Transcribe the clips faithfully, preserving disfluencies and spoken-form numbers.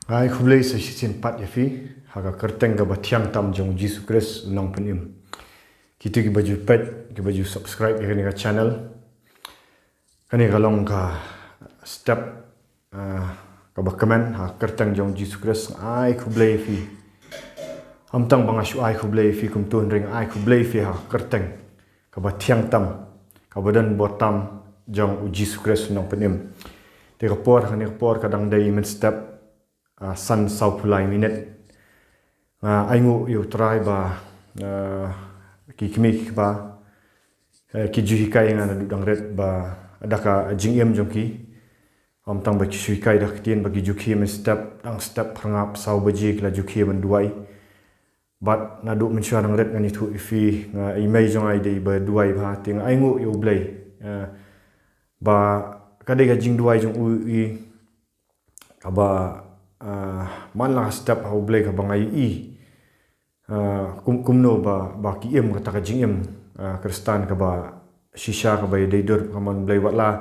Ai khublei sa shisien pat ïa phi ha ka kyrteng kaba thiang tam jong Jisu Khrist u nongpynim. Kito kiba ju peit, kiba ju subscribe ïa kane ka channel, kane ka long ka step, ah, kaba kmen ha ka kyrteng jong Jisu Khrist. Ai khublei ïa phi. Ym tang ba nga shu ai khublei ïa phi kumto, hynrei nga ai khublei ïa phi ha ka kyrteng kaba thiang tam, kaba don bor tam jong u Jisu Khrist u nongpynim. Te ka por, kane ka por ka dang dei mynstep, ah, san sawphew lai minit. Nga ainguh ïa u Trai ba, ah, ki kmie ki kpa, eh, ki ju hikai ïa nga naduh dang rit ba da ka jingim jong ki. Ym tang ba ki shu hikai da ka ktien, ba ki ju khie mynstep, dang step phyrngap saw baje ki la ju khie ban duwai. Bad naduh mynshuwa dang rit ngan ïathuh ïa phi, nga, i mei jong nga i dei ba duwai bha, te nga ainguh ïa u Blei, eh, ba ka dei ka jingduwai jong u i kaba, ah, man la ka step ha u Blei kaba nga ïohi, ah, kum, kumno ba, ba ki im kata ka jingim, ah, Khristan kaba shisha, kaba ïadei dur ka mon Blei. Wat la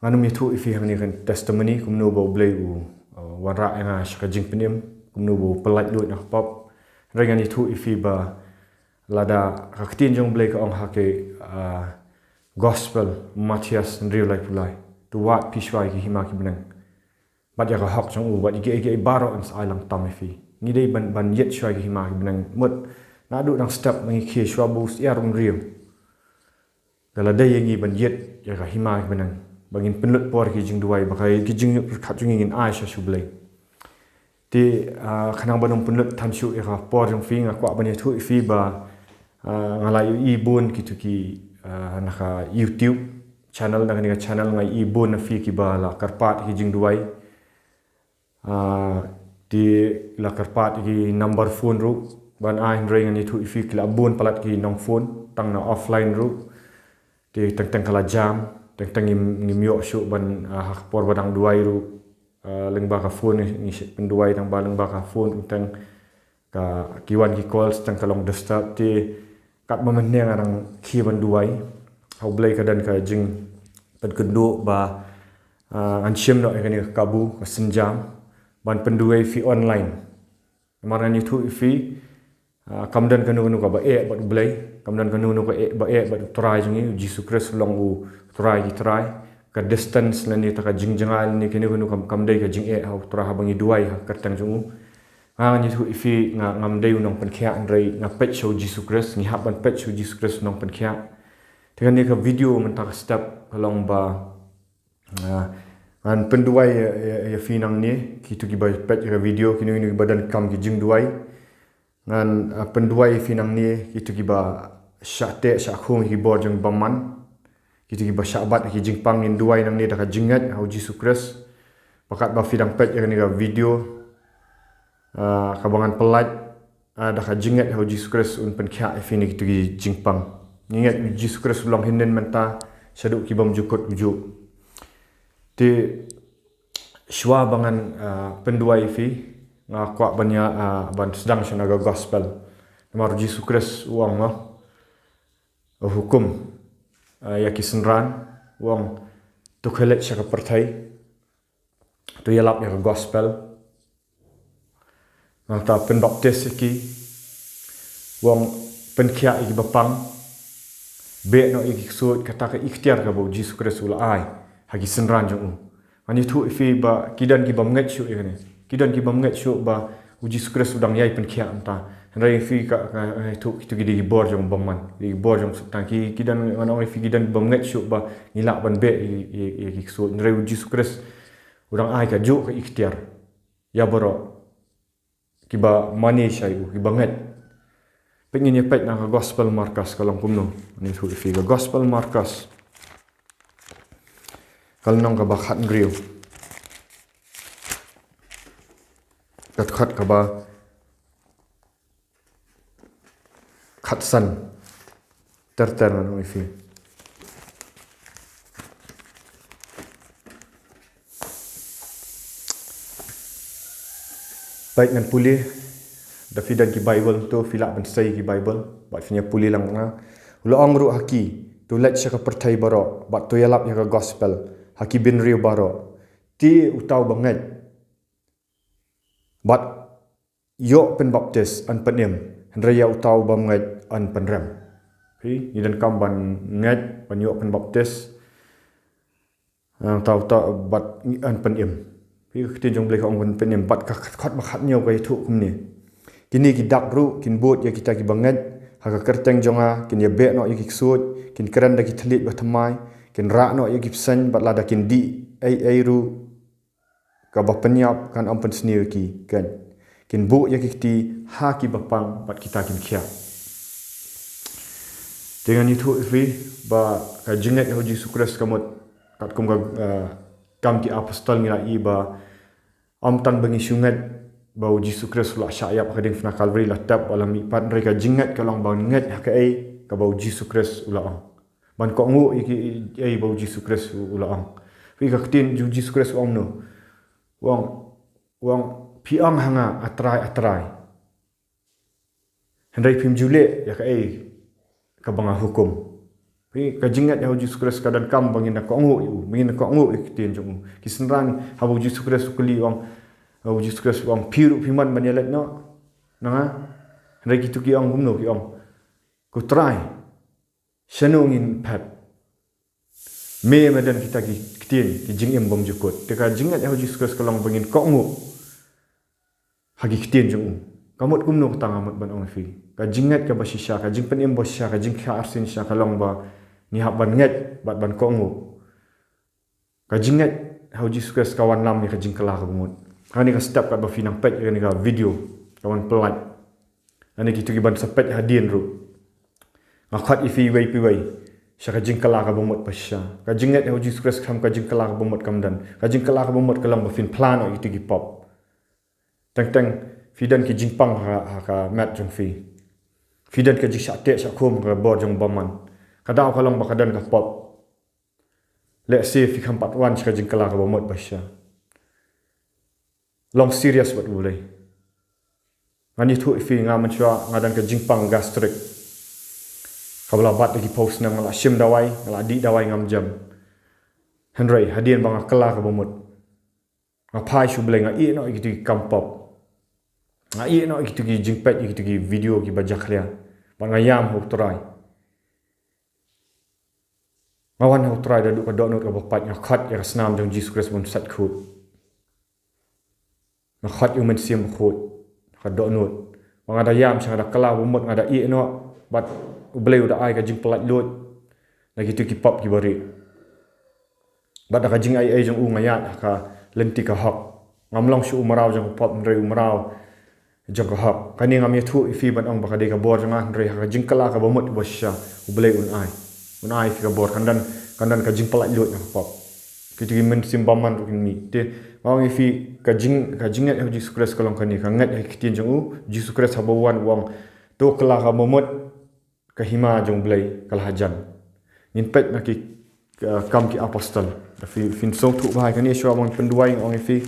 ngan ym ïathuh ïa phi hangne ka testimony kumno ba u Blei u, ah, wanrah ïa nga sha ka jingpynim, kumno ba u pyllait lut na ka pop. Hynrei ngan ïathuh ïa phi ba lada ka ktien jong u Blei ka ong ha ka, ah, Gospel Mathaios hynriew laiphew lai, to wad phi shuwa ïa ki hima ki bneng bad ïa ka hok jong u, bad ïa kiei kiei baroh yn sa ai lang tam ïa phi. Ngi dei ban, ban ïit shuwa ïa ki hima ki bneng. Mut naduh dang step ngi khie shuwa ba u syiar u hynriew, ka la dei ïa ngi ban ïit ïa ka hima ki bneng, ba ngin pynlut por ki jingduwai, ba ka, ki jingpyrkhat jong ngi ngin ai sha u Blei. Te, ah, khnang ban ym pynlut than shuh ïa ka por jong phi, nga kwah ban ïathuh ïa phi ba, ah, nga la ïohi bun kito ki, ah, na ka YouTube channel, na kane ka channel nga ïohi bun na phi kiba la kyrpad ki jingduwai. Ah, te la kyrpad ki number phone ruh ban ai, hynrei ngan ïathuh ïa phi ki la bun palat ki nong phone tang na offline ruh. Te teng teng ka la jam, teng teng ngim, ngim ïoh shuh ban, ah, ha ka por ba dang duwai ruh, ah, lyngba ka phone ngi, ngi shu pynduwai, tang ba lyngba ka phone teng ka, ki wan ki calls teng ka long disturb. Te katba mynne nga dang khie ban duwai, ha u Blei ka don ka jingpynkynduh ba, ah, ngan shim noh ïa kane ka kabu, ka sienjam ban pynduwai ïa phi online. Namar ngan ïathuh ïa phi, ah, kam don kano kano kaba eh bad u Blei, kam don kano kano kaba eh, ba eh bad u Trai jong ngi, u Jisu Khrist u long u Trai ki trai. Ka distance lane ta ka jingjngai lane kano kano kam, kam dei ka jingeh ha u Trai haba ngi duwai ha ka kyrteng jong u. Nga ngan ïathuh ïa phi, nga ngam dei u nongpynkhiah, hynrei nga peit sha u Jisu Khrist, ngi hap ban peit sha u Jisu Khrist u nongpynkhiah. Te kane ka video mynta ka step ka long ba, ah, ngan pynduwai ïa, ïa, ïa phi nangne, kito kiba peit ïa ka video, kino kino kiba donkam ki jingduwai. Ngan, ah, pynduwai ïa phi nangne, kito kiba shah teh shah khum ïa ki bor jong u bymman, kito kiba shah bat ïa ki jingpang, ngin duwai nangne da ka jingngeit ha u Jisu Khrist. Ba katba phi dang peit ïa kane ka video, ah, kaba ngan pyllait, ah, da ka jingngeit ha u Jisu Khrist un pynkhiah ïa phi na kito ki jingpang. Ngi ngeit u Jisu Khrist u long hynnin mynta, shaduh ki bymjukut u juh. Te shuwa ba ngan, ah, pynduwai ïa phi, nga kwah ban ïa, ah, ban sdang sha na ka gospel. Namar u Jisu Khrist u ong, u hukum, ah, ïa ki synran, u ong, to khie leit sha ka pyrthei, to ïalap ïa ka gospel. Nangta pynbaptis ïa ki, u ong pynkhiah ïa ki bapang, beh noh ïa ki ksuid, kata ka iktiar kaba u Jisu Khrist u la ai ha ki synran jong u. Ngan ïathuh ïa phi ba ki don ki bym ngeit shuh ïa kane. Ki don ki bym ngeit shuh ba u Jisu Khrist u dang ïai pynkhiah mynta. Hynrei ïa phi ka, ka, ka ïathuh kito ki dei ki bor jong u bymman, ki dei ki bor jong u Soitan. Ki, ki don, ngan ong ïa phi, ki don ki bym ngeit shuh ba ngi lah ban beh ïa, ïa, ïa ki ksuid. Hynrei u Jisu Khrist u dang ai kajuh ka iktiar ïa baroh kiba mane sha u, kiba ngeit. Peit, ngin ïa peit na ka gospel Markos ka long kumno. Ngan ïathuh ïa phi, ka gospel Markos ka lynnong kaba khathynriew, ka dkhot kaba khatsan. Ter ter ngan ong ïa phi. Peit, ngan pule, da phi don ki Bible to phi lah ban sei ki Bible, bad phin ïa pule lang nga. U la ong ruh ha ki, to leit sha ka pyrthei baroh bad to ïalap ïa ka gospel ha ki bynriew baroh. Te uta uba ngeit Bad ïoh pynbaptis yn pynim, hynrei ïa uta u bym ngeit yn pynrem. Phi, ngi donkam ban ngeit, ban ïoh pynbaptis, eh, uta uta bad yn pynim. Phi, ka ktien jong U Blei ka ong yn pynim, bad ka khot ba khatnïew ka ïathuh kumne: Kine ki dak ruh kin bud ïa kita kiba ngeit ha ka kyrteng jong nga, kin ïabeh noh ïa ki ksuid, kin kren da ki thylliej bathymmai, kin rah noh ïa ki bseiñ, bad lada kin dih ei ei ruh kaba pynïap, kan ym pynsniew ïa ki. Keiñ, kin buh ïa ki kti ha kiba pang, bad kita kin khiah. Te ngan ïathuh ïa phi ba ka jingngeit ha U Jisu Khrist ka mut, katkum ka, eh, Kam ki Apostol ngi la ïohi ba ym tang ba ngi shu ngeit ba U Jisu Khrist u la shah ïap ha ka diengphna Kalbari, la tep, u la mihpat, hynrei ka jingngeit ka long ba ngeit ha kaei kaba U Jisu Khrist u la ong. Ban kohnguh ïa kiei ba U Jisu Khrist u, u la ong. Phi, ka ktien jong U Jisu Khrist u ong kumno? U ong, u ong, phi ong ha nga, A Trai, A Trai, hynrei phim ju leh ïa kaei kaba nga hukum. Phi, ka jingngeit ha U Jisu Khrist ka donkam ba ngin da kohnguh ïa u, ba ngin da kohnguh ïa ka ktien jong u. Ki synran, haba U Jisu Khrist u kylli, u ong, U Jisu Khrist u ong, phi ruh phi mon ban ïaleit noh na nga? Hynrei kito ki ong kumno, ki ong, Ko Trai, shano ngin phet? Me me don kita ki ktien, ki jingim bymjukut. Te ka jingngeit ha U Jisu Khrist ka long ba ngin kohnguh ha ki ktien jong u. Ka mut kumno kata nga mut ban ong ïa phi? Ka jingngeit kaba shisha, ka jingpynim ba shisha, ka jingkha arsien shisha ka long ba ngi hap ban ngeit bad ban kohnguh. Ka jingngeit ha U Jisu Khrist ka wanlam ïa ka jingkylla kaba mut. Kane ka step katba phi nang peit ïa kane ka video, ka wan pyllait. Lane kito kiban sa peit hadien ruh, nga khot ïa phi iwei pa iwei sha ka jingkylla kaba mut ba shisha. Ka jingngeit ha U Jisu Khrist kam ka jingkylla kaba mut kam don. Ka jingkylla kaba mut ka long ba phin phla noh ïa kito ki pop. Teng teng phi don ki jingpang ha, ha ka met jong phi. Phi don ka jingshah teh shah khum ha ka bor jong u bymman. Ka daw ka long ba ka don ka pop. Lehse phi kham pat wan sha ka jingkylla kaba mut ba shisha. Long serious bad U Blei. Ngan ïathuh ïa phi, nga mynshuwa nga don ka jingpang gastric kaba la bat da ki phew snem, nga la shim dawai, nga la dih dawai, ngam jem. Hynrei hadien ba nga kylla kaba mut, nga phai sha U Blei, nga ïeh noh ïa kito ki kam pop. Nga ïeh noh ïa kito ki jingpeit ïa kito ki video kiba jakhlia. Bad nga ïam ha U Trai. Nga wan ha U Trai da duh ka dohnud kaba pait, nga khot ïa ka snam jong U Jisu Khrist ban sait khuid. Nga khot ïa U Mynsiem Bakhuid ha ka dohnud. Ba nga da ïam sha, nga da kylla ba mut, nga da ïeh noh, bad U Blei u da ai ka jingpyllait luid na kito ki pop kiba rieh. Bad da ka jingaiei jong u nga ïaid ha ka lynti ka hok. Ngam long shuh u mraw jong ka pop, hynrei u mraw jong ka hok. Kane ngam ïathuh ïa phi ban ong ba ka dei ka bor jong nga, hynrei ha ka jingkylla kaba mut ba shisha U Blei un ai. Un ai ïa phi ka bor, kan don, kan don ka jingpyllait luid na ka pop. Kito ki mynsiem bymman ruh kin mih. Te nga ong ïa phi, ka jing, ka jingngeit ha U Jisu Khrist ka long kane, ka ngeit ha ki ktien jong u. U Jisu Khrist haba u wan u ong, to kylla kaba mut, ka hima jong U Blei ka la hajan. Ngin peit na ki, ka, Kam ki Apostol. Da phi, phin sngewthuh bha ïa kane, shuwa ba ngan pynduwai, nga ong ïa phi,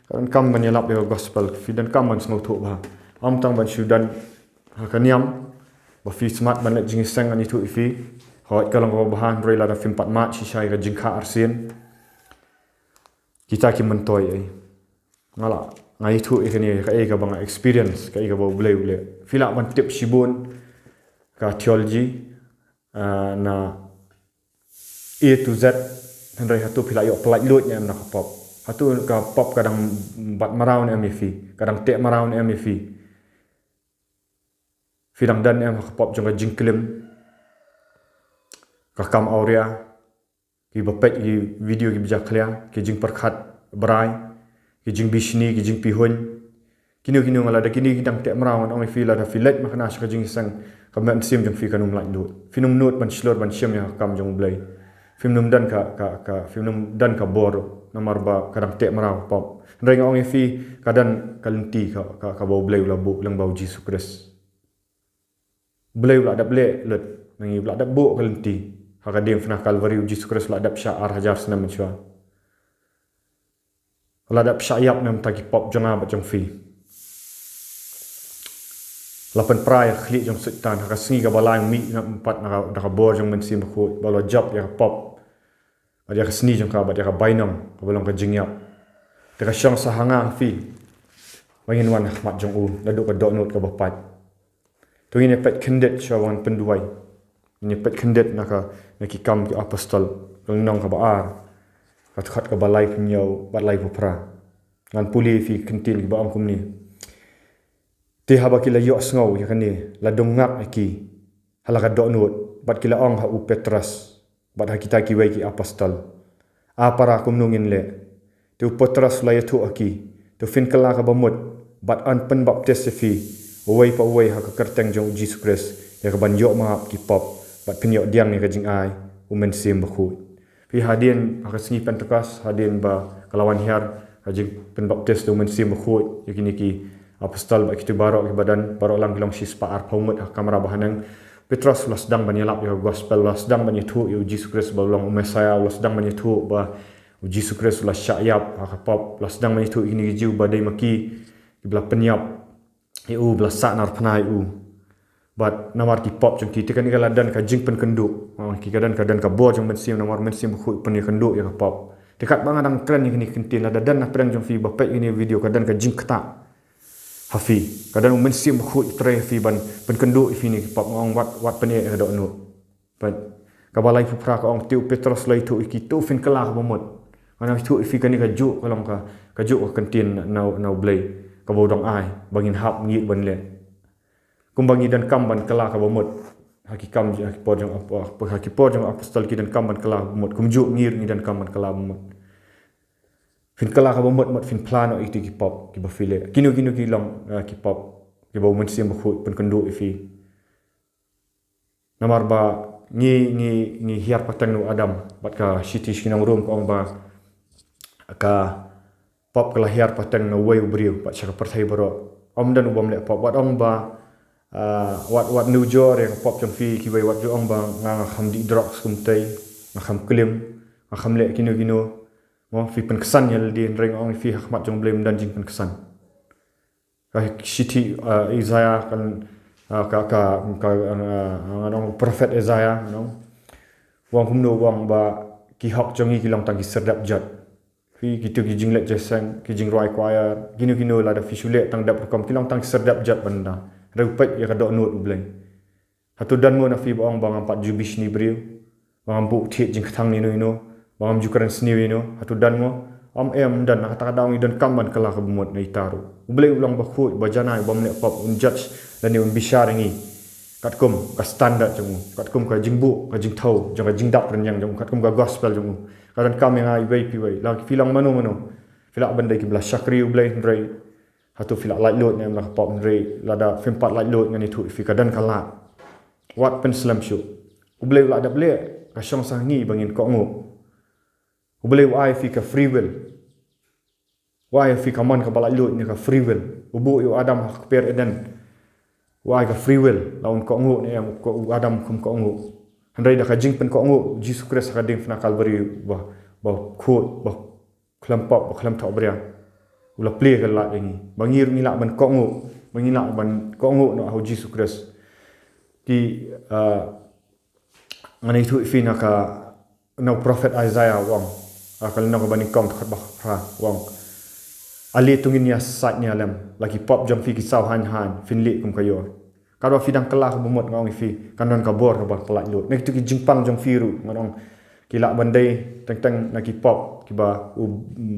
ka donkam ban ïalap ïa ka gospel, phi donkam ban sngewthuh bha. Ym tang ban shu don ha ka niam ba phi smat ban leit jingïaseng, ngan ïathuh ïa phi. Hooid, ka long kaba bha, hynrei lada phim pat mad shisha ïa ka jingkha arsien, kita kim myntoi ei. Nga la, nga ïathuh ïa kane, kaei kaba nga experience, kaei kaba U Blei u leh. Phi lah ban tip shibun ka theology, ah, na A to Z, hynrei hato phi la ïoh pyllait luid ne em na ka pop? Hato ka pop ka dang bat mraw ne em ïa phi? Ka dang teh mraw ne em ïa phi? Phi dang don ne em ha ka pop jong ka jingklim, ka kam awria, kiba peit ki video kiba jakhlia, ki jingpyrkhat brai, ki jingbishni, ki jingpihuiñ. Kino kino, nga lada kine ki dang teh mraw, ngan ong ïa phi, lada phi leit makna sha ka jingïaseng, ka mynsiem jong phi kan ym lait luid. Phin ym nud ban shlur ban shim ïa ka kam jong U Blei. Phim nym don ka, ka, ka, phim nym don ka bor, namar ba ka dang teh mraw ka pop. Hynrei nga ong ïa phi, ka don ka lynti ka, ka, kaba U Blei u la buh lyngba U Jisu Khrist. U Blei u la dep leh lut, ngi u la dep buh ka lynti. Ha ka diengphna Kalbari U Jisu Khrist u la dep shah ar hajar snem mynshuwa. U la dep shah ïap na ka bynta ki pop jong nga bad jong phi. La pynpra ïa ka khlieh jong Soitan, ha ka sngi kaba lai u mih na ka bynta, na ka, da ka bor jong U Mynsiem Bakhuid, ba u la jop ïa ka pop. Bad ïa ka sni jong ka, bad ïa ka bainong, kaba long ka jingïap. Te ka shong sa ha nga ha phi. ba ngin wan ha khmat jong u naduh ka dohnud kaba pait. To ngin ïa peit khyndiat shuwa ban pynduwai. Ngin ïa peit khyndiat na ka, na Ki Kam ki Apostol, ka lynnong kaba ar, ka dkhot kaba laiphew hynñiew bad laiphew phra. Ngan pule ïa phi ki kyntien kiba ong kumne. Te haba ki la ïohsngew ïa kane, la dung ngak ïa ki ha la ka dohnud, bad ki la ong ha u Petros bad ha kita kiwei ki apostol, A para, kumno ngin leh? Te u Petros u la ïathuh ha ki, To phin kylla kaba mut bad yn pynbaptis ïa phi, uwei pa uwei, ha ka kyrteng jong u Jisu Khrist, ïa kaban ïoh map ki pop, bad phin ïoh pdiang ïa ka jingai u Mynsiem Bakhuid. Phi, hadien ha ka sngi Pentekost, hadien ba ka la wan hiar ka jingpynbaptis da u Mynsiem Bakhuid ïa kine ki apostol bad kito baroh kiba don, baroh lang ki long shispah arphew ngut ha ka kamra bahaneng. Petros u la sdang ban ïalap ïa ka gospel, u la sdang ban ïathuh ïa u Jisu Khrist ba u long u Messaïah, u la sdang ban ïathuh ba u Jisu Khrist u la shah ïap ha ka pop, u la sdang ban ïathuh ïa kine ki Jiw ba dei ma ki kiba la pynïap ïa u, ba la sahnarphna ïa u. Bad namar ki pop jong ki, te kane ka la don ka jingpynkynduh. Oh, ki, ka don, ka don ka bor jong u Mynsiem, namar u Mynsiem Bakhuid u pynïakynduh ïa ka pop. Te katba nga dang kren ïa kine ki kyntien, lada don na pdeng jong phi ba peit ïa kane ka video, ka don ka jingktah ha phi. Ka don u Mynsiem Bakhuid u trei ha phi ban pynkynduh ïa phi na ki pop. Nga ong wat, wat pynïaid ïa ka dohnud. Peit. Kaba laiphew phra ka ong, te u Petros u la ïathuh ïa ki, To phin kylla kaba mut. Nga ong ïathuh ïa phi, kane kajuh ka long ka, kajuh ka kyntien na, na, na u Blei, kaba u dang ai ba ngin hap, ngi ïoh ban leh. Kumba ngi donkam ban kylla kaba mut ha ki kam, ha ki por jong ap-, ha ki por jong apostol, ki donkam ban kylla kaba mut, kumjuh ngi ruh ngi donkam ban kylla kaba mut. Phin kylla kaba mut, mut phin phla noh ïa kito ki pop kiba phi leh. Kino kino ki long, eh, ki pop kiba u Mynsiem Bakhuid u pynkynduh ïa phi. Namar ba ngi, ngi, ngi hiar pateng na u Adam, bad ka shithi sha ki nong Rom ka ong ba ka pop ka la hiar pateng na uwei u briew bad sha ka pyrthei baroh. Ym don u bym leh pop. Wat ong ba, ah, wat, wat nujor ïa ka pop jong phi kiwei, wat ju ong ba nga, nga kham dih drugs kumtei, nga kham klim, nga kham leh kino kino. Mo, phi pynksan ïa lade, hynrei nga ong ïa phi, ha khmat jong u Blei ym don jingpynksan. Ka shithi, ah, Isaiah kan, ah, ka, ka, ka, ah, ngan ong prophet Isaiah, ngan ong. U ong kumno, u ong ba ki hok jong ngi ki long tang ki syrdep jot. Phi, kito ki jingleit jingïaseng, ki jingrwai choir, kino kino, lada phi shu leh tang dep rukom, ki long tang ki syrdep jot ban da. Hynrei peit ïa ka dohnud u Blei. Hato don mo na phi ba ong ba ngam pat ju bishni briew, ba ngam buh thied jingkthang ïano ïano, ba ngam ju kren sniew ïano? Hato don mo? Ym em, ym don. Na kata ka daw ngi donkam ban kylla kaba mut na ita ruh. U Blei u long bakhuid, ba janai, bym leh pop, un judge lane un bishar ïa ngi katkum ka standard jong u, katkum ka jingbuh, ka jingthew jong, ka jingdap rynïeng jong u, katkum ka gospel jong u. Ka donkam ïa nga iwei pa iwei, la phi long mano mano. Phi lah ban dei kiba la shakri U Blei, hynrei hato phi la laitluid ne em na ka pop? Hynrei lada phim pat laitluid, ngan ïathuh ïa phi, ka don ka lad. Wat pynslem shuh. U Blei u la dep leh ka shong sha ngi ba ngin kohnguh. U Blei u ai ïa phi ka free will. U ai ïa phi ka mon kaba laitluid ne ka free will. U buh ïa u Adam ha ka kper Eden, u ai ka free will, la un kohnguh ne em, u ko-, u Adam um kohnguh. Hynrei da ka jingpynkohnguh u Jisu Khrist ha ka diengphna Kalbari, ba, ba khuid, ba khlem pop, ba khlem thohbria, u la plie ka lad ïa ngi, ba ngi ruh ngi lah ban kohnguh, ba ngi lah ban kohnguh noh ha u Jisu Khrist. Te, ah, ngan ïathuh ïa phi na ka, na u prophet Isaiah, u ong, ha ka lynnong kaba nyngkong, dkhot ba phra, u ong: Ale to ngin ïasaid ïalem, la ki pop jong phi ki saw haiñ haiñ, phin lieh kum ka ïor. Katba phi dang kylla kaba mut, nga ong ïa phi, kan don ka bor kaba pyllait luid. Na kito ki jingpang jong phi ruh, nga ong, ki lah ban dei teng teng na ki pop kiba u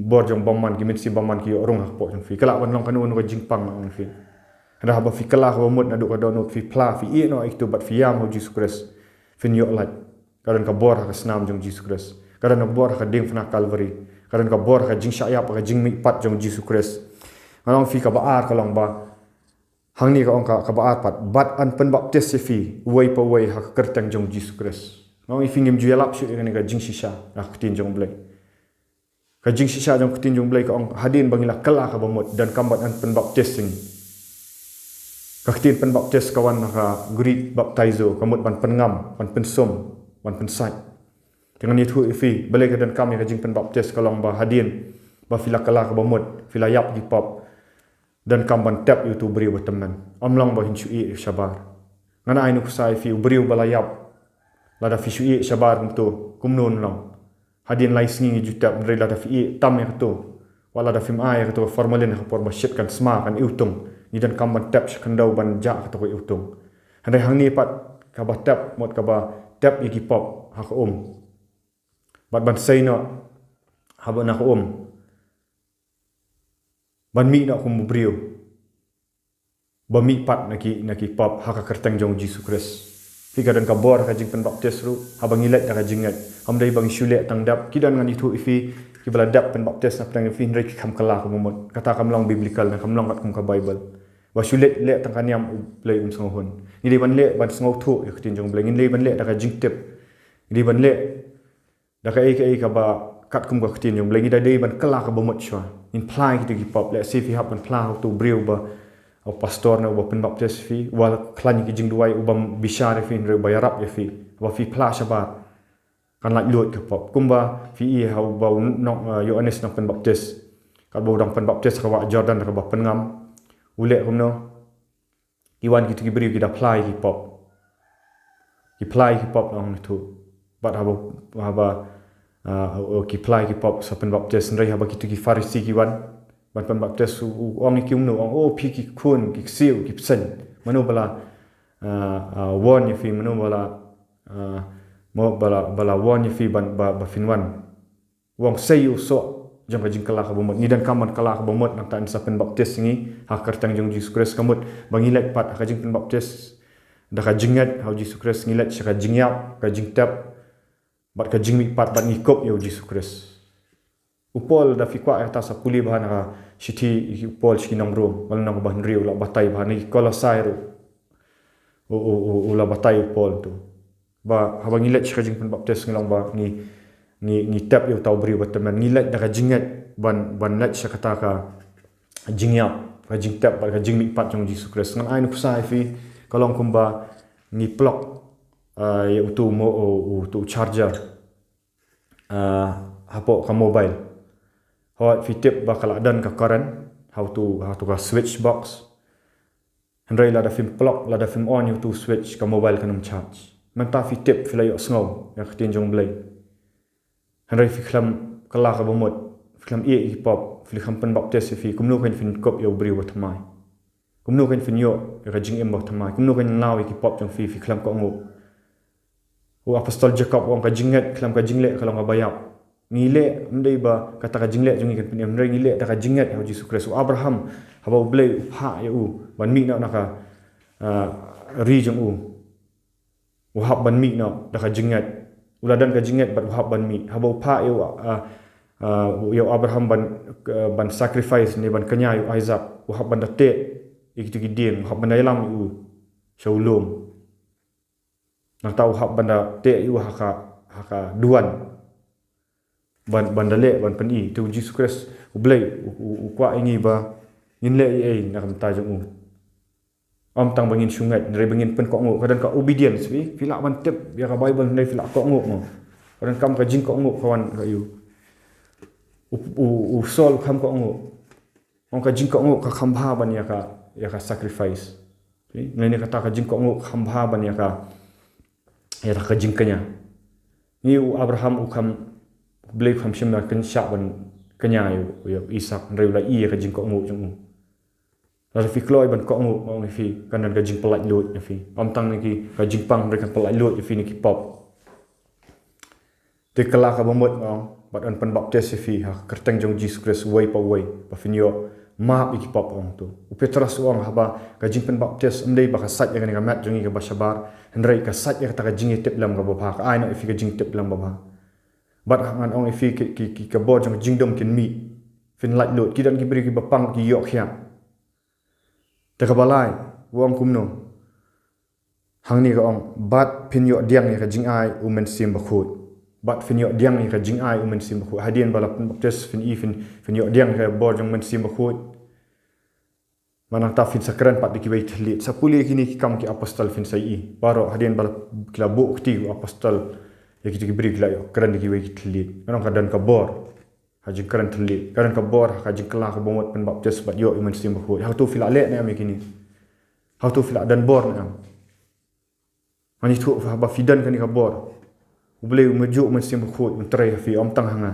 bor jong bymman, ki mynsiem bymman ki ïoh rung ha ka pop jong phi. Ki lah ban long kano kano ka jingpang, nga ong ïa phi. Hynrei haba phi kylla kaba mut naduh ka dohnud, phi phla, phi ïeh noh ïa kito bad phi ïam ha u Jisu Khrist, phin ïoh lait. Ka don ka bor ha ka snam jong u Jisu Khrist. Ka don ka bor ha ka diengphna Kalbari. Ka don ka bor ha ka jingshah ïap, ha ka jingmihpat jong u Jisu Khrist. Nga ong ïa phi, kaba ar ka long ba, hangne ka ong ka, kaba ar pat, bad yn pynbaptis ïa phi uwei pa uwei ha ka kyrteng jong u Jisu Khrist. Nga ong ïa phi, ngim ju ïalap shuh ïa kane ka jingshisha na ka Ktien jong U Blei. Ka jingshisha jong ka Ktien jong U Blei ka ong, hadien ba ngi la kylla kaba mut, donkam ban yn pynbaptis ïa ngi. Ka ktien pynbaptis ka wan na ka Greek baptizo, ka mut ban pynngam, ban pynsum, ban pynsaid. Te ngan ïathuh ïa phi balei ka donkam ïa ka jingpynbaptis. Ka long ba hadien ba phi la kylla kaba mut, phi la ïap ki pop, donkam ban tep ïa uto u briew ba tymmen. Ym long ba phin shu ïeh shabar. Ngan ai nuksa ïa phi, u briew ba la ïap, lada phi shu ïeh shabar kumto, kumno un long? Hadien lai sngi ngi ju tep, hynrei lada phi ïeh tam ïa kato, Wat la da phim ai ïa kato ka formalin ha ka por ba shit kan sma, kan iwtung, ngi donkam ban tep sha khyndew ban jah kato ka iwtung. Hynrei hangne pat kaba tep, mut kaba tep ïa ki pop ha ka um. Bad ban sei noh haba na ka um, ban mih noh kum u briew ba mih pat na ki, na ki pop ha ka kyrteng jong u Jisu Khrist. Phi, ka don ka bor ha ka jingpynbaptis ruh haba ngi leit da ka jingngeit. Ym dei ba ngi shu leh tang dep. Ki don, ngan ïathuh ïa phi, kiba la dep pynbaptis na pdeng jong phi, hynrei ki kham kylla kaba mut. Kata kam long biblical, ne kam long katkum ka Baibl. Ba shu leh, leh tang ka niam, U Blei um sngewhun. Ngi dei ban leh ban sngewthuh ïa ka ktien jong U Blei. Ngi dei ban leh da ka jingtip. Ngi dei ban leh da kaei kaei kaba katkum ka ktien jong U Blei. Ngi da dei ban kylla kaba mut shuwa. Ngin phla ïa kito ki pop. Lehse phi hap ban phla ha uto u briew ba, u pastor ne uba pynbaptis ïa phi, uba khlaiñ ïa ki jingduwai, uba bishar ïa phi, hynrei uba ïarap ïa phi. Ba phi phla shabar, kan laitluid ka pop. Kumba phi i ha uba u nong, eh, Ïoannis Nongpynbaptis, katba u dang pynbaptis ha ka wah Jordan kaba pynngam. U leh kumno? Ki wan kito ki briew, ki da phla ïa ki pop. Ki phla ïa ki pop, la ong, ïathuh. Bad haba, haba, ah, oh, ki phla ïa ki pop sa pynbaptis. Hynrei haba kito ki Pharisi ki wan ban pynbaptis, u, u ong ïa ki kumno? U ong, "Oh, phi ki khun, ki ksiew, ki bseiñ. Mano ba la, ah, ah, warn ïa phi, mano ba la, ah, mo ba la, ba la warn ïa phi ban, ba, ba phin wan?" U ong, "Sei ïa u soh jong ka jingkylla kaba mut." Ngi donkam ban kylla kaba mut, nangta yn sa pynbaptis ïa ngi ha ka kyrteng jong u Jisu Khrist. Ka mut ba ngi leit pat ha ka jingpynbaptis da ka jingngeit ha u Jisu Khrist, ngi leit sha ka jingïap, ka jingtep, bad ka jingmihpat, bad ngi kup ïa u Jisu Khrist. U Paul, da phi kwah ïa kata, sa pule bha na ka shithi u Paul sha ki nong Rom, bad na ka ba hynriew, la batai bha, na ki Kolosai ruh. U, u, u, u la batai u Paul to. Ba haba ngi leit sha ka jingpynbaptis, ngi long ba ngi, ngi, ngi tep ïa uta u briew ba tymmen. Ngi leit da ka jingngeit ban, ban leit sha kata ka jingïap, ka jingtep, bad ka jingmihpat jong u Jisu Khrist. Ngan ai nuksa ïa phi, ka long kumba ngi plug, ah, ïa uto u mo-, u, uto u charger, ah, hapoh ka mobile. Hooid, phi tip ba ka la don ka current ha uto, ha uto ka switch box. Hynrei lada phim plug, lada phim on ïa uto u switch, ka mobile kan ym charge. Mynta phi tip, phi la ïohsngew ïa ka ktien jong U Blei. Hynrei phi khlem kylla kaba mut, phi khlem ïeh ïa ki pop, phi khlem pynbaptis ïa phi, kumno kan phin kup ïa u briew ba thymmai? Kumno kan phin ïoh ïa ka jingim ba thymmai? Kumno kan law ïa ki pop jong phi, phi khlem kohnguh? U apostol Jakob u ong, ka jingngeit khlem ka jingleh ka long kaba ïap. Ngi leh, ym dei ba kata ka jingleh jong ngi kan pynim, hynrei ngi leh da ka jingngeit ha u Jisu Khrist. U Abraham, haba U Blei u phah ïa u ban mih noh na ka, ah, ri jong u, u hap ban mih noh da ka jingngeit. U la don ka jingngeit bad u hap ban mih. Haba u phah ïa u, ah, ah, ïa u Abraham ban, ah, ban sacrifice ne ban kñia ïa u Isaac, u hap ban da teh ïa kito ki dieng, u hap ban da ïalam ïa u sha u lum. Nangta u hap ban da teh ïa u ha ka, ha ka duwan ban, ban da leh, ban pyni. Te u Jisu Khrist, U Blei u, u, u kwah ïa ngi ba ngin leh ei ei na ka bynta jong u. Ym tang ba ngin shu ngeit, hynrei ba ngin pynkohnguh. Ka don ka obedience, phi, phi lah ban tip ïa ka Baibl hynrei phi lah kohnguh mo. Ka donkam ka jingkohnguh ka wan ha u. U, u, u Saul u kham kohnguh. Ong, ka jingkohnguh ka kham bha ban ïa ka, ïa ka sacrifice. Phi, ngi ne kata, ka jingkohnguh ka kham bha ban ïa ka, ïa ka jingkñia. Ngi, u Abraham u kham, U Blei u kham shym la kynshah ban kñia ïa u, ïa u Isaac, hynrei u la ïoh ïa ka jingkohnguh jong u. Lada phi kloi ban kohnguh, ong ïa phi, kan don ka jingpynlait luid ïa phi. Ym tang na ki, ka jingpang, hynrei kan pynlait luid ïa phi na ki pop. Te kylla kaba mut, ong, bad yn pynbaptis ïa phi ha ka kyrteng jong u Jisu Khrist uwei pa uwei, ba phin ïoh map ïa ki pop, ong to. U Petros u ong, haba ka jingpynbaptis ym dei ba ka sait ïa kane ka met jong ngi kaba shabar, hynrei ka sait ïa kata ka jingïatiplem kaba bha, ka ai noh ïa phi ka jingïatiplem ba bha. Bad ngan ong ïa phi, ki, ki, ki, ka bor jong ka jingdum kin mih. Phin lait luid, ki don ki briew kiba pang, ki ïoh khiah. Te kaba lai, u ong kumno? Hangne ka ong, bad phin ïoh diang ïa ka jingai u Mynsiem Bakhuid. Bad phin ïoh diang ïa ka jingai u Mynsiem Bakhuid. Hadien ba la pynbaptis phin i phin, phin ïoh diang ïa ka bor jong u Mynsiem Bakhuid. Nangta phin sa kren pat da kiwei ki thylliej. Sa pule kine ki Kam ki Apostol phin sa i. Baroh hadien ba la, ki la buh kti u apostol ïa kito ki briew, ki la ïoh kren da kiwei ki thylliej. Ngan ong ka don ka bor ha jingkren thylliej. Ka don ka bor ha ka jingkylla kaba mut, pynbaptis bad ïoh u Mynsiem Bakhuid. Hato phi la leh ne em ïa kine? Hato phi la don bor ne em? Ngan ïathuh, haba phi don kane ka bor, U Blei u Mynsiem, Mynsiem Bakhuid un trei ha phi, ym tang ha nga.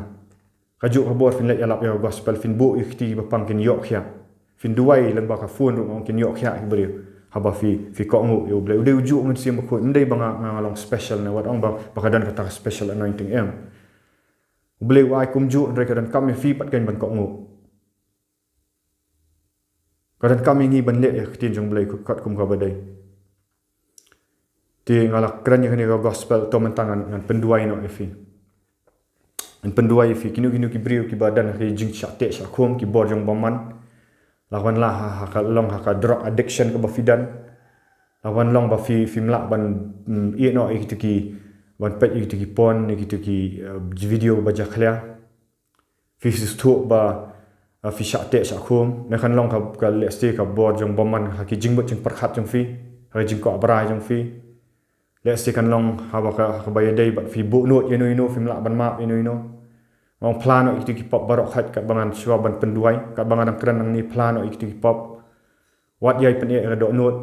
Kajuh ka bor phin leit ïalap ïa ka gospel, phin buh ïa ki kti ba pang kin ïoh khiah. Phin duwai lyngba ka phone ruh ong kin ïoh khiah ki briew. Haba phi, phi kohnguh ïa U Blei. U dei u juh u Mynsiem Bakhuid. Ym dei ba nga, nga long special ne wat ong ba, ba ka don kata ka special anointing, em. U Blei u ai kumjuh, hynrei ka donkam ïa phi pat kein ban kohnguh. Ka donkam ïa ngi ban leh ïa ka ktien jong U Blei katkum kaba dei. Te nga la kren ïa kane ka gospel, to mynta ngan, ngan pynduwai noh ïa phi. Ngan pynduwai ïa phi, kino kino ki briew kiba don ha ki jingshah teh shah khum, ki bor jong bymman. La wan la ha, ha ka long ha ka drug addiction kaba phi don. La wan long ba phi, phim lah ban, mm, ïeh noh ïa kito ki, ban peit ïa kito ki porn, ïa kito ki, eh, video ba jakhlia. Phi sngewthuh ba, ah, phi shah teh shah khum. Ne kan long ka, ka, let's say, ka bor jong bymman ha ki jingmut jingpyrkhat jong phi, ha ki jingkwah brai jong phi. Let's say kan long haba ka, kaba ïadei bad phi buh nud ïano ïano, phim lah ban map ïano ïano. Ong phla noh ïa kito ki pop baroh, hooid, katba ngan shuwa ban pynduwai, katba ngan dang kren nangne, phla noh ïa kito ki pop. Wat ïai pyneh ïa ka dohnud.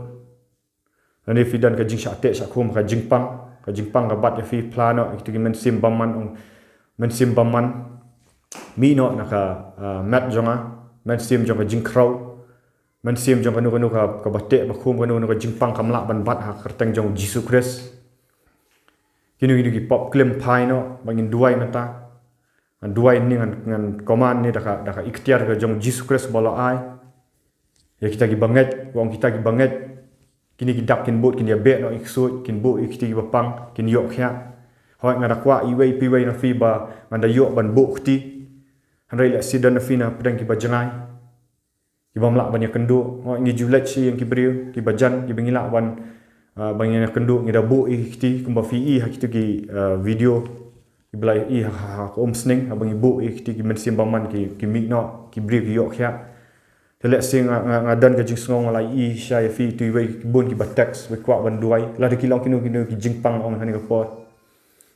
Lane phi don ka jingshah teh shah khum ha ka jingpang, ka jingpang ka bat ïa phi, phla noh ïa kito ki mynsiem bymman, ong, mynsiem bymman. Mih noh na ka, ah, met jong nga, mynsiem jong ka jingkhrew, mynsiem jong kano kano ka, kaba teh ba khum, kano kano ka jingpang kam lah ban bat ha ka kyrteng jong U Jisu Khrist. Kino kino ki pop klim phai noh, ba ngin duwai mynta. Ngan duwai ne ngan, ngan command ne da ka, da ka iktiar ka jong U Jisu Khrist ba la ai. Ïa kita kiba ngeit, ong kita kiba ngeit. Kine ki dak kin bud, kin ïabeh noh ïa ki ksuid, kin buh ïa kti kiba pang, kin ïoh khiah. Hooid, nga da kwah iwei pa iwei na phi ba ngan da ïoh ban buh kti. Hynrei lehse don na phi na pdeng kiba jngai. Kibym lah ban ïakynduh, ngi ju leit sha ïing ki briew, kiba jan, kiba ngi lah ban, ah, ban ïakynduh, ngi da buh ïa ki kti, kumba phi i ha kito ki, ah, video, kiba la i ha, ha, ha ka umsning, haba ngi buh ïa ki kti, ki mynsiem bymman ki, ki mih noh, ki briew ki ïoh khiah. Te lehse nga, nga, nga don ka jingsngew nga la i sha ïa phi, tu iwei bun kiba text, ba kwah ban duwai, lada ki long kino kino ki jingpang ong ha kane ka por.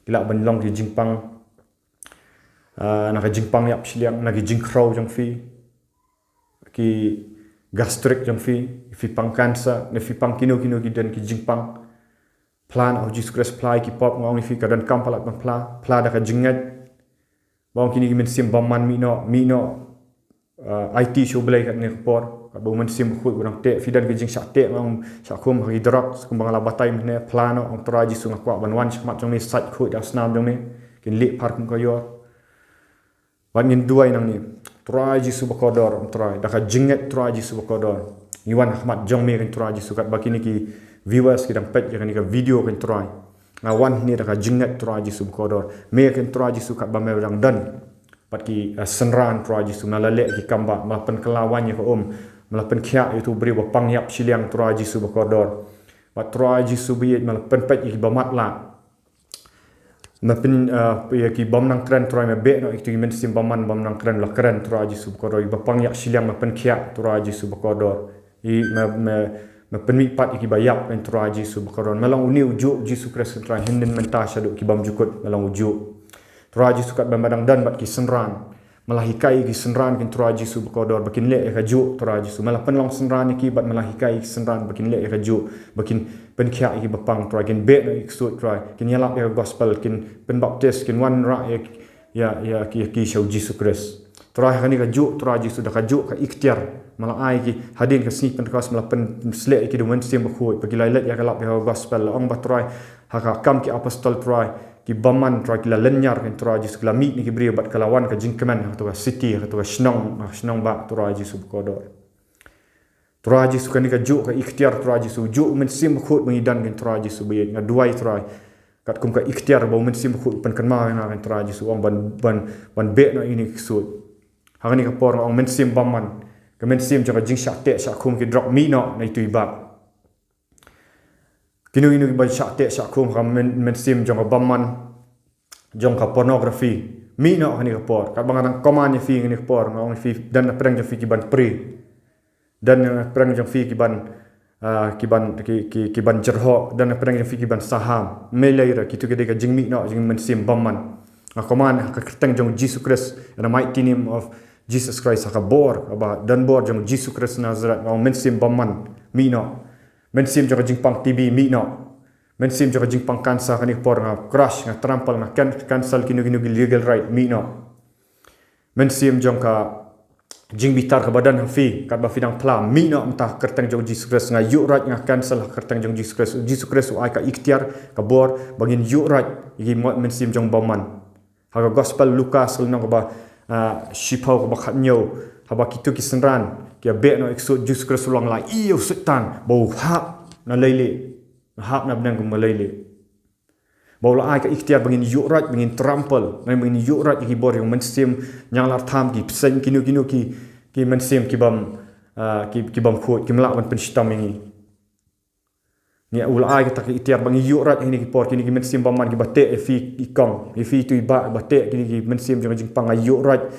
Ki lah ban long ki jingpang, ah, na ka jingpang ïap shiliang, na ki jingkhrew jong phi. Ki gastric jong phi, phi pang cancer, ne phi pang kino kino ki don ki jingpang. Phla noh ha U Jisu Khrist, phla ïa ki pop, nga ong ïa phi ka donkam palat ban phla, phla da ka jingngeit. Ba ong kine ki mynsiem bymman mih noh, mih noh. Ah, aiti sha U Blei katne ka por, katba U Mynsiem Bakhuid u dang teh, phi don ki jingshah teh, nga ong shah khum ha ki drugs, kumba nga la batai mynne, phla noh, ong Trai Jisu nga kwah ban wan shakhmat jong me, sait khuid da ka snam jong me, kin lieh phar kum ka ïor. Bad ngin duwai nangne. Trai Jisu bakordor, ong Trai, da ka jingngeit Trai Jisu bakordor. Ngi wan ha khmat jong me kein Trai Jisu, katba kine ki viewers ki dang peit ïa kane ka video kein Trai. Nga wan hangne da ka jingngeit Trai Jisu bakordor. Me kein Trai Jisu katba me dang don bad ki, eh, synran Trai Jisu, me la leh ki kam bah, me la pynkylla waiñ ïa ka um, me la pynkhiah ïa uto u briew ba pang ïap shiliang Trai Jisu bakordor. Bad Trai Jisu baieit me la pynpeit ïa kiba matlah. Me pyn, eh, ïa ki bym nang kren Trai me beh noh ïa kito ki mynsiem bymman bym nang kren, la kren Trai Jisu bakordor, ïa kiba pang ïap shiliang me pynkhiah Trai Jisu bakordor. Ïa me, me, me pynmih pat ïa kiba ïap kein Trai Jisu bakordor. Me long une u juh Jisu Khrist kein Trai, hynnin mynta shaduh ki bymjukut me long u juh. Trai Jisu katba me dang don bad ki synran. Me la hikai ïa ki synran kein Trai Jisu bakordor, ba kin leh ïa kajuh Trai Jisu. Me la pynlong synran ïa ki bad me la hikai ïa ki synran ba kin leh ïa kajuh, ba kin pynkhiah ïa kiba pang Trai, kin beh noh ïa ki ksuid Trai, kin ïalap ïa ka gospel, kin pynbaptis, kin wanrah ïa, ïa, ïa ki, ïa ki sha u Jisu Khrist. Trai ha kane kajuh Trai Jisu, da kajuh ka iktiar me la ai ïa ki hadien ka sngi Pentekost, me la pynsleh ïa ki da u Mynsiem Bakhuid, ba ki la leit ïalap ïa ka gospel, la ong ba Trai ha ka Kam ki Apostol Trai, ki bymman Trai ki la lynñiar kein Trai Jisu, ki la mih na ki briew bad ka la wan ka jingkmen ha kato ka city, ha kato ka shnong, ha ka shnong bah Trai Jisu bakordor. Trai Jisu kane kajuh ka iktiar Trai Jisu, juh u Mynsiem Bakhuid ba ngi don kein Trai Jisu baieit, nga duwai Trai. Katkum ka iktiar ba u Mynsiem Bakhuid u pynkynmaw ïa nga kein Trai Jisu, ong ban, ban, ban beh noh ïa kine ki ksuid. Ha kane ka por nga ong mynsiem bymman, ka mynsiem jong ka jingshah teh shah khum ki drok, mih noh na itu i bah. Kino kino kiba shah teh shah khum ha ka myn-, mynsiem jong ka bymman, jong ka pornography, mih noh ha kane ka por. Katba nga dang command ïa phi ha kane ka por, nga ong ïa phi, don na pdeng jong phi ki ban pray. Don na pdeng jong phi ki ban, ah, ki ban, ki, ki, ki ban jyrhoh, don na pdeng jong phi ki ban saham. Mei lei re, kito ki dei ka jingmih noh jong ki mynsiem bymman. Nga command ha ka kyrteng jong Jisu Khrist, in the mighty name of Jesus Christ, ha ka bor, kaba don bor jong Jisu Khrist Nazareth, nga ong mynsiem bymman, mih noh. Mynsiem jong ka jingpang T B, mih noh. Mynsiem jong ka jingpang cancer, kane ka por nga crush, nga trample, nga can-, cancel kino kino ki legal right, mih noh. Mynsiem jong ka jingbitar kaba don ha phi, katba phi dang phla, mih noh mynta ha ka kyrteng jong u Jisu Khrist. Nga ïuhroit, nga cancel ha ka kyrteng jong u Jisu Khrist. U Jisu Khrist u ai ka iktiar, ka bor ba ngin ïuhroit ïa ki mo-, mynsiem jong u bymman. Ha ka gospel Lukas ka lynnong kaba, ah, shiphew, kaba khathynñiew, haba kito ki synran ki ïa beh noh ïa ki ksuid, u Jisu Khrist u ong, la ïeh ïa u Soitan, ba u hap na leilieh, hap na bneng kum na leilieh. Ba u la ai ka iktiar ba ngin ïuhroit, ba ngin trample, ba ngin ïuhroit ïa ki bor jong u mynsiem ñianglartham, ki bseiñ, kino kino ki, ki mynsiem ki bym, ah, ki, ki bym khuid, kim lah ban pynshitom ïa ngi. Ngi, u la ai kata ka iktiar ba ngin ïuhroit ha kine ki por, kine ki mynsiem bymman kiba teh ïa phi i kong, ïa phi to i bah, ba teh kine ki mynsiem jong ka jingpang, nga ïuhroit.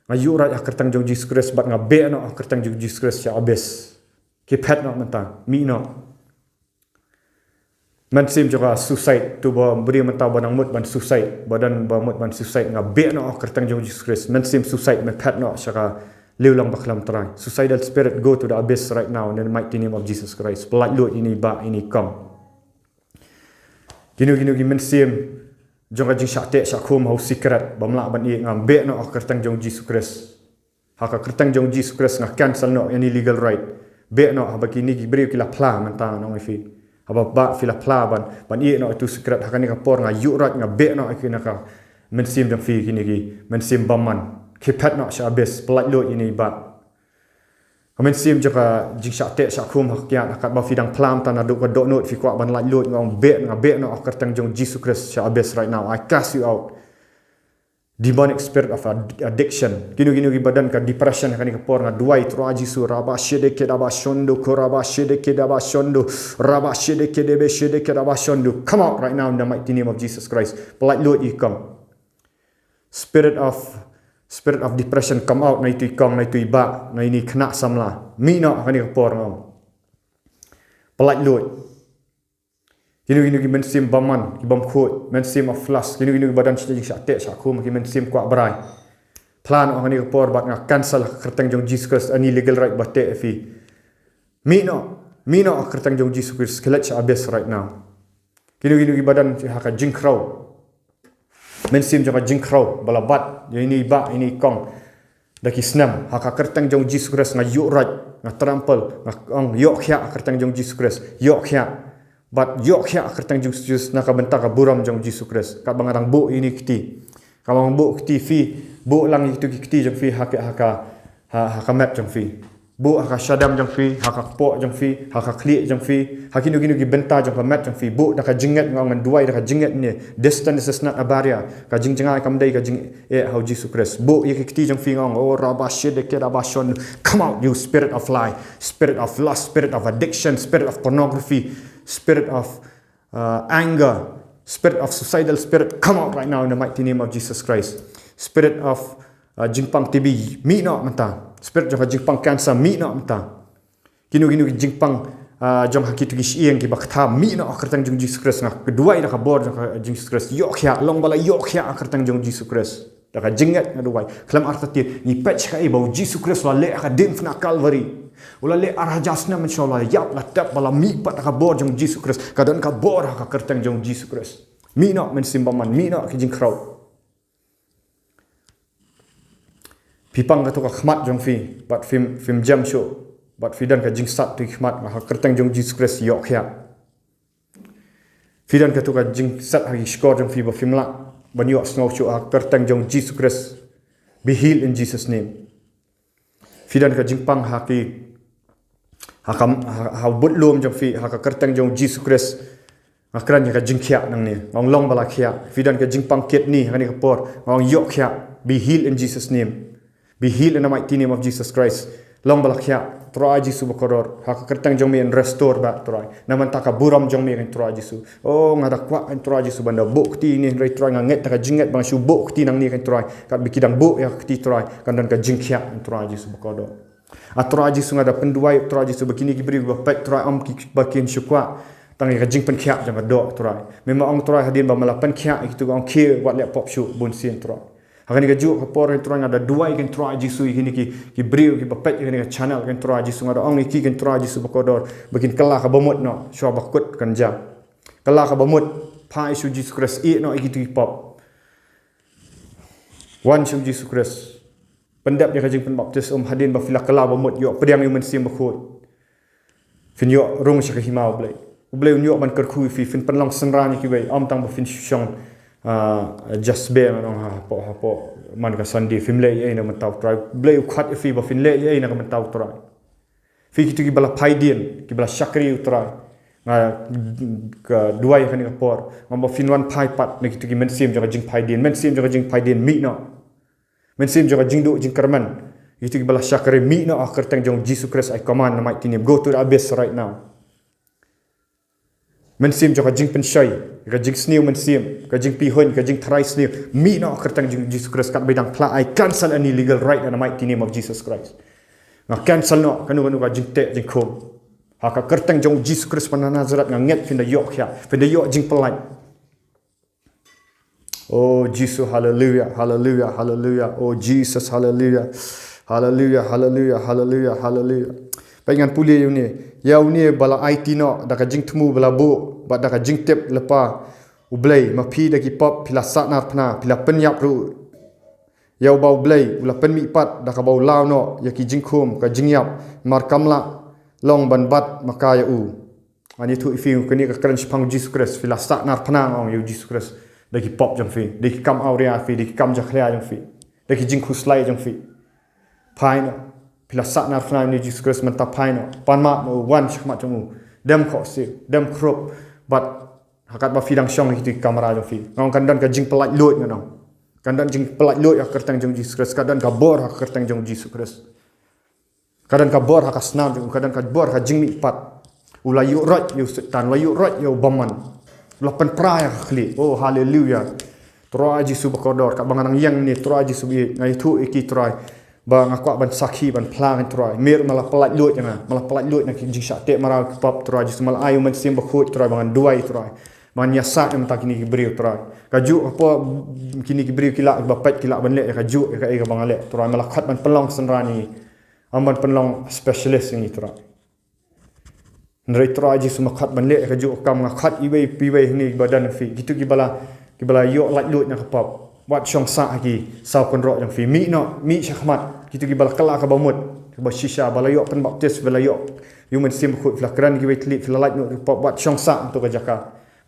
Nga ïuhroit ha ka kyrteng jong u Jisu Khrist, bad nga beh noh ha ka kyrteng jong u Jisu Khrist sha abyss. Ki phet noh mynta, mih noh. Mynsiem jong ka suicide, to ba briew mynta ba nang mut ban suicide, ba don ba mut ban suicide, nga beh noh ha ka kyrteng jong u Jisu Khrist. Mynsiem suicide, me phet noh sha ka liang ba khlem trai. Suicidal spirit, go to the abyss right now in the mighty name of Jesus Christ. Pyllait luid ïa ine i bah, ine i kong. Kino kino ki mynsiem jong ka jingshah teh shah khum ha u sikret, bym lah ban ïeh, nga beh noh ha ka kyrteng jong u Jisu Khrist. Ha ka kyrteng jong u Jisu Khrist nga cancel noh ïa ine i legal right. Beh noh, haba kine ki briew ki la phla mynta, nga ong ïa phi. Haba bah phi la phla ban, ban ïeh noh ïa uto u sikret, ha kane ka por nga ïuhroit, nga beh noh ïa kine ki mynsiem jong phi, kine ki mynsiem bymman. Ki phet noh sha abyss, pyllait luid ïa ine i bah. Ka mynsiem jong ka jingshah teh shah khum ha ka kiad, ha katba phi dang phla mynta naduh ka dohnud, phi kwah ban lait luid, nga ong beh, nga beh noh ha ka kyrteng jong u Jisu Khrist sha abyss right now. I cast you out. Demonic spirit of ad-, addiction. Kino kino kiba don ka depression ha kane ka por, nga duwai, Trai Jisu, rabba shede keda ba shondo, ko rabba shede keda ba shondo, rabba shede kede be shede keda ba shondo. Come out right now in the mighty name of Jesus Christ. Pyllait luid ïa i kong. Spirit of, spirit of depression, come out na ito i kong, na ito i bah, na ine i khynnah samla. Mih noh ha kane ka por, nga ong. Pyllait luid. Kino kino ki mynsiem bymman, ki bym khuid, mynsiem of lust, kino kino kiba don sha jingshah teh shah khum, ki mynsiem kwah brai. Phla noh ha kane ka por bad nga cancel ha ka kyrteng jong u Jisu Khrist ine i legal right ba teh ïa phi. Mih noh, mih noh ha ka kyrteng jong u Jisu Khrist, khie leit sha abyss right now. Kino kino kiba don ha ka jingkhrew. Mynsiem jong ka jingkhrew ba la bat ïa ine i bah, ine i kong da ki snem, ha ka kyrteng jong u Jisu Khrist nga ïuhroit, nga trample, nga ong ïoh khiah ha ka kyrteng jong u Jisu Khrist, ïoh khiah. Bad ïoh khiah ha ka kyrteng jong u Jisu Khrist na ka bynta ka burom jong u Jisu Khrist. Katba nga dang buh ïa ine i kti, katba nga buh kti, phi buh lang ïa kito ki kti jong phi ha ka, ha ka, ha, ha ka met jong phi. Buh ha ka shadem jong phi, ha ka kpoh jong phi, ha ka khlieh jong phi, ha kino kino ki bynta jong ka met jong phi. Buh da ka jingngeit, nga ong, ngan duwai da ka jingngeit ne. Distance is not a barrier. Ka jingjngai kam dei ka jingeh ha u Jisu Khrist. Buh ïa ki kti jong phi, nga ong, oh, rabba shede keda ba shon. Come out, you spirit of lie, spirit of lust, spirit of addiction, spirit of pornography, spirit of uh, anger, spirit of suicidal spirit, come out right now in the mighty name of Jesus Christ. Spirit of, uh, jingpang T B, mih noh mynta. Spirit jong ka jingpang cancer, mih noh mynta. Kino kino ki jingpang, uh, jong ha kito ki shyieng kiba kata, mih noh ha ka kyrteng jong u Jisu Khrist. Nga duwai da ka bor jong ka, jong u Jisu Khrist. Ïoh khiah, long ba la ïoh khiah ha ka kyrteng jong u Jisu Khrist. Da ka jingngeit nga duwai. Khlem artatien, ngi peit kaei ba u Jisu Khrist u la leh ha ka diengphna Calvary. U la leh ar hajar snem mynshuwa, u la ïap, la tep, ba la mih pat da ka bor jong u Jisu Khrist. Ka don ka bor ha ka kyrteng jong u Jisu Khrist. Mih noh mynsiem bymman, mih noh ki jingkhrew. Phi pang kato ka khmat jong phi, bad phim, phim jem shuh, bad phi don ka jingsat ha ki khmat, ha ka kyrteng jong u Jisu Khrist ïoh khiah. Phi don kato ka jingsat ha ki shkor jong phi ba phim lah ban ïohsngew shuh, ha ka kyrteng jong u Jisu Khrist. Be healed in Jesus' name. Phi don ka jingpang ha ki, ha ka, ha, ha u budlum jong phi, ha ka kyrteng jong u Jisu Khrist. Nga kren ïa ka jingkhiah nangne. Nga ong long ba la khiah. Phi don ka jingpang kidney ha kane ka por. Nga ong ïoh khiah. Be healed in Jesus' name. Be healed in the mighty name of Jesus Christ. Long ba la khiah, Trai Jisu bakordor. Ha ka kyrteng jong me yn restore back, Trai. Na bynta ka burom jong me, ko Trai Jisu. Oh, nga da kwah, ko Trai Jisu, ban da buh kti ine, hynrei Trai nga ngeit da ka jingngeit ba nga shu buh kti nangne, ko Trai. Katba ki dang buh ïa ka kti, Trai, kan don ka jingkhiah, ko Trai Jisu bakordor. A Trai Jisu, nga da pynduwai, Trai Jisu, ba kine ki briew ba peit, Trai, ym ki, ba kin shu kwah tang ïa ka jingpynkhiah jong ka doh, Trai. Me ma ong, Trai, hadien ba me la pynkhiah ïa kito, ka ong khie, wat leh pop shuh bunsien, Trai. Ha kane kajuh ka por, ko Trai, nga da duwai, ko Trai Jisu, ïa kine ki, ki briew kiba peit ïa kane ka channel, ko Trai Jisu, nga da ong ïa ki, ko Trai Jisu bakordor, ba kin kylla kaba mut noh shuwa ba kut kan jia. Kylla kaba mut, phai sha u Jisu Khrist, ïeh noh ïa kito ki pop. Wan sha u Jisu Khrist. pyndep ïa ka jingpynbaptis, um, hadien ba phi la kylla ba mut, ïoh pdiang ïa u Mynsiem Bakhuid. Phin ïoh rung sha ka hima U Blei. U Blei un ïoh ban kyrkhu ïa phi, phin pynlong synran ïa kiwei, ym tang ba phin shu shong, ah, just be, ngan ong, ha, hapoh, hapoh, man ka Sunday, phim leh ei ei na ka bynta U Trai. U Blei u khot ïa phi ba phin leh ei ei na ka bynta U Trai. Phi kito kiba la phai dien, kiba la shakri ïa U Trai. Nga, ka duwai ha kane ka por, nga ong ba phin wan phai pat na kito ki mynsiem jong ka jingphai dien, mynsiem jong ka jingphai dien, mih noh. Mynsiem jong ka jingduh jingkyrmen. Ïa kito kiba la shakri, mih noh ha ka kyrteng jong U Jisu Khrist, I command in the mighty name. Go to the abyss right now. Mynsiem jong ka jingpynshoi, ka jingsniew mynsiem, ka jingpyrhuh, ka jingtharai sniew, mih noh ha ka kyrteng jong U Jisu Khrist, kat ba i dang phla, I cancel any legal right in the mighty name of Jesus Christ. Nga cancel noh kano kano ka jingteh jingkhum. Ha ka kyrteng jong U Jisu Khrist ba na Nazareth nga ngeit phin da ïoh khia, phin da ïoh jingpyllait. Oh Jisu, haleluya, haleluya, haleluya. Oh Jesus, haleluya. Haleluya, haleluya, haleluya, haleluya. Peit ngan pule ïa une. Ïa une ba la aiti noh da ka jingthmu ba la buh bad da ka jingtip lypa U Blei, ma phi da ki pop phi la sahnarphna, phi la pynïap ruh ïa uba U Blei u la pynmihpat da kaba u law noh ïa ki jingkhum ka jingïap, namar kam lah long ban bat ma ka ïa u. Ngan ïathuh ïa phi, kane ka kren shaphang U Jisu Khrist, phi la sahnarphna, nga ong, ïa U Jisu Khrist da ki pop jong phi, da ki kam awria phi, da ki kam jakhlia jong phi, da ki jingkhuslai jong phi. Phai noh. Phi la sahnarphna ïa U Jisu Khrist, mynta phai noh. Pan map noh, wan shakhmat jong u. Dem khohsiew, dem khrup. Bad ha kat ba phi dang shong ha kito ki kamra jong phi, nga ong kan don ka jingpyllait luid, nga ong. Kan don jingpyllait luid ha ka kyrteng jong U Jisu Khrist, kan don ka bor ha ka kyrteng jong U Jisu Khrist. Ka don ka bor ha ka snam jong u, ka don ka bor ha ka jingmihpat. U la ïuh roit ïa u Soitan, u la ïuh roit ïa u bymman. U la pynpra ïa ka khlieh. Oh, haleluya. Trai Jisu bakordor, katba nga nang ïeng ne Trai Jisu, nga ïathuh ïa ki Trai ba nga kwah ban sakhi, ban phla ïa ki Trai. Mir ma la pyllait luid ïa nga, ma la pyllait luid na ki jingshah teh mraw ki pop Trai Jisu, ma la ai u Mynsiem Bakhuid Trai ba ngan duwai Trai, ba ngan ïasaid na ka bynta kine ki briew Trai. Kajuh ka por kine ki briew ki lah, kiba peit ki lah ban leh ïa kajuh ïa kaei kaba nga leh Trai. Ma la khot ban pynlong synran ïa ngi. Ym ban pynlong specialist ïa ngi Trai. Hynrei Trai Jisu ma khot ban leh ïa kajuh ka kam, nga khot iwei pa iwei hangne kiba don ha phi, kito kiba la, kiba la ïoh lait luid na ka pop. Wat shong sah ha ki saw kynroh jong phi. Mih noh, mih shakhmat. Kito kiba la kylla kaba mut, kaba shisha, ba la ïoh pynbaptis, ba la ïoh ïa u Mynsiem Bakhuid, phi la kren kiwei tylli, phi la lait luid na ka pop, wat shong sah ha kato ka jaka.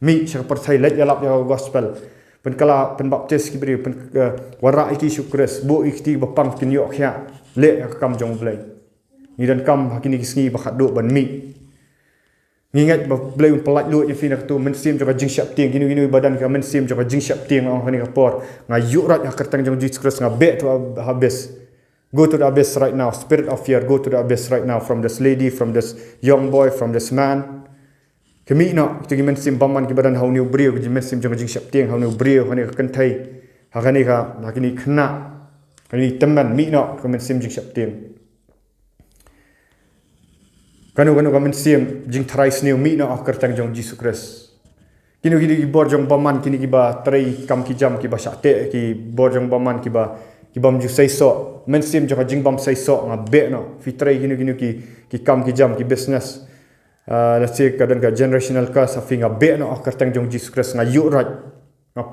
Mih sha ka pyrthei, leit ïalap ïa ka gospel. Pynkylla, pynbaptis ki briew, pyn, eh, wanrah ïa ki Jisu Khrist, buh ïa kito kiba pang kin ïoh khiah. Leh ïa ka kam jong U Blei. Ngi donkam ha kine ki sngi ba khatduh ban mih. Ngi ngeit ba U Blei un pyllait luid ïa phi na kato mynsiem jong ka jingsheptieng. Kino kino ba don ka mynsiem jong ka jingsheptieng, nga ong ha kane ka por, nga ïuh roit ha ka kyrteng jong U Jisu Khrist, nga beh to ha abyss. Go to the abyss right now, spirit of fear, go to the abyss right now, from this lady, from this young boy, from this man. Khmih noh kito ki mynsiem bymman kiba don ha une u briew, ki mynsiem jong ka jingsheptieng ha une u briew, ha kane ka kynthei, ha kane ka, ha kine ki khynnah, ha kine ki tymmen, mih noh ki mynsiem jingsheptieng. Kano kano ka mynsiem jingtharai sniew, mih noh ha ka kyrteng jong U Jisu Khrist. Kino kino ki bor jong bymman, kine kiba trei ki kam ki jam, kiba shah teh, ki bor jong bymman, kiba, ki bym ju seisoh, mynsiem jong ka jingbym seisoh, nga beh noh. Phi trei kino kino ki, ki kam ki jam, ki business, ah, let's say ka don ka generational curse ha phi, nga beh noh ha ka kyrteng jong U Jisu Khrist, nga ïuh roit. Nga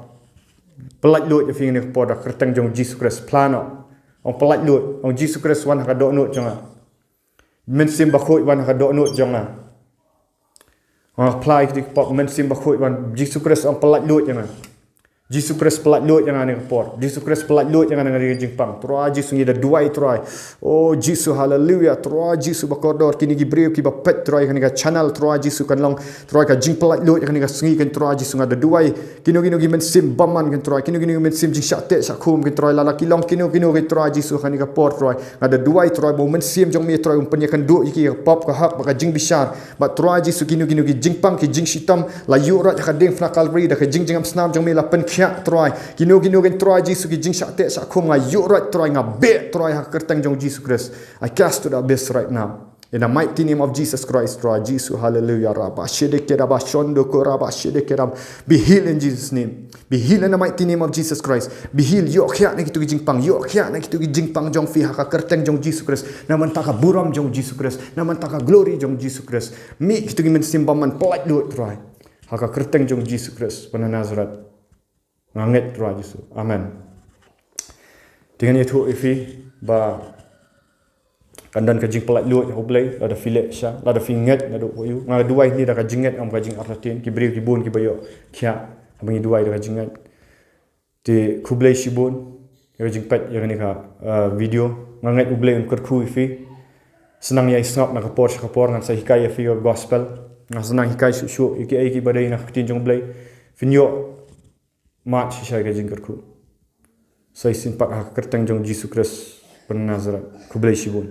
pyllait luid ïa phi ha kane ka por ha ka kyrteng jong U Jisu Khrist, phla noh. Ong pyllait luid, ong Jisu Khrist wan ha ka dohnud jong nga. Mynsiem Bakhuid wan ha ka dohnud jong nga. Nga phla ïa kito ki pop, Mynsiem Bakhuid wan, Jisu Khrist ong pyllait luid ïa nga. Jisu Khrist pyllait luid ïa nga ha kane ka por. Jisu Khrist pyllait luid ïa nga na kane ka jingpang. Trai Jisu ngi da duwai Trai. Oh Jisu, haleluya. Trai Jisu bakordor, kine ki briew kiba peit Trai ha kane ka channel, Trai Jisu kan long Trai ka jingpyllait luid ha kane ka sngi, kan Trai Jisu nga da duwai. Kino kino ki mynsiem bymman kan Trai, kino kino ki mynsiem jingshah teh shah khum kan Trai, lada ki long kino kino kan Trai Jisu ha kane ka por Trai. Nga da duwai Trai ba u Mynsiem jong me Trai un pynïakynduh ïa ki ha ka pop ka hok bad ka jingbishar. Bad Trai Jisu kino kino ki jingpang ki jingshitom la ïuh roit ha ka diengphna Kalbari, da ka jingjngem snam jong me la pynkhiah Trai. Kino kino kan Trai Jisu ki jingshah teh shah khum nga ïuh roit Trai, nga beh Trai ha ka kyrteng jong Jisu Khrist. I cast to the abyss right now. In the mighty name of Jesus Christ, Trai Jisu, hallelujah, Rabba Shedeke Rabba Shondoko Rabba Shedeke Rabba. Be healed in Jesus' name. Be healed in the mighty name of Jesus Christ. Be healed. Ïoh khiah na kito ki jingpang. Ïoh khiah na kito ki jingpang jong phi ha ka kyrteng jong Jisu Khrist. Na ka bynta ka burom jong Jisu Khrist. Na ka bynta ka glory jong Jisu Khrist. Mih kito ki mynsiem bymman, pyllait luid Trai. Ha ka kyrteng jong Jisu Khrist ba na Nazareth. Nga ngeit Trai Jisu. Amen. Te ngan ïathuh ïa phi ba kan don ka jingpyllait luid ha U Blei, lada phi leh sha, lada phi ngeit naduh ïa u. Nga duwai hangne da ka jingngeit, ym ka jingartatien, ki briew ki bun kiba ïoh khiah haba ngi duwai da ka jingngeit. Te khublei shibun ïa ka jingpeit ïa kane ka, uh, video. Nga ngeit U Blei un kyrkhu ïa phi. Sdang ïa sngap na ka por sha ka por, ngan sa hikai ïa phi ka gospel. Ngan sdang hikai shuh shuh ïa kiei kiei kiba dei na ka ktien jong U Blei. Phin ïoh mad shisha ïa ka jingkyrkhu. Sa shisien pat ha ka kyrteng jong Jisu Khrist ba Nasaret. Khublei shibun.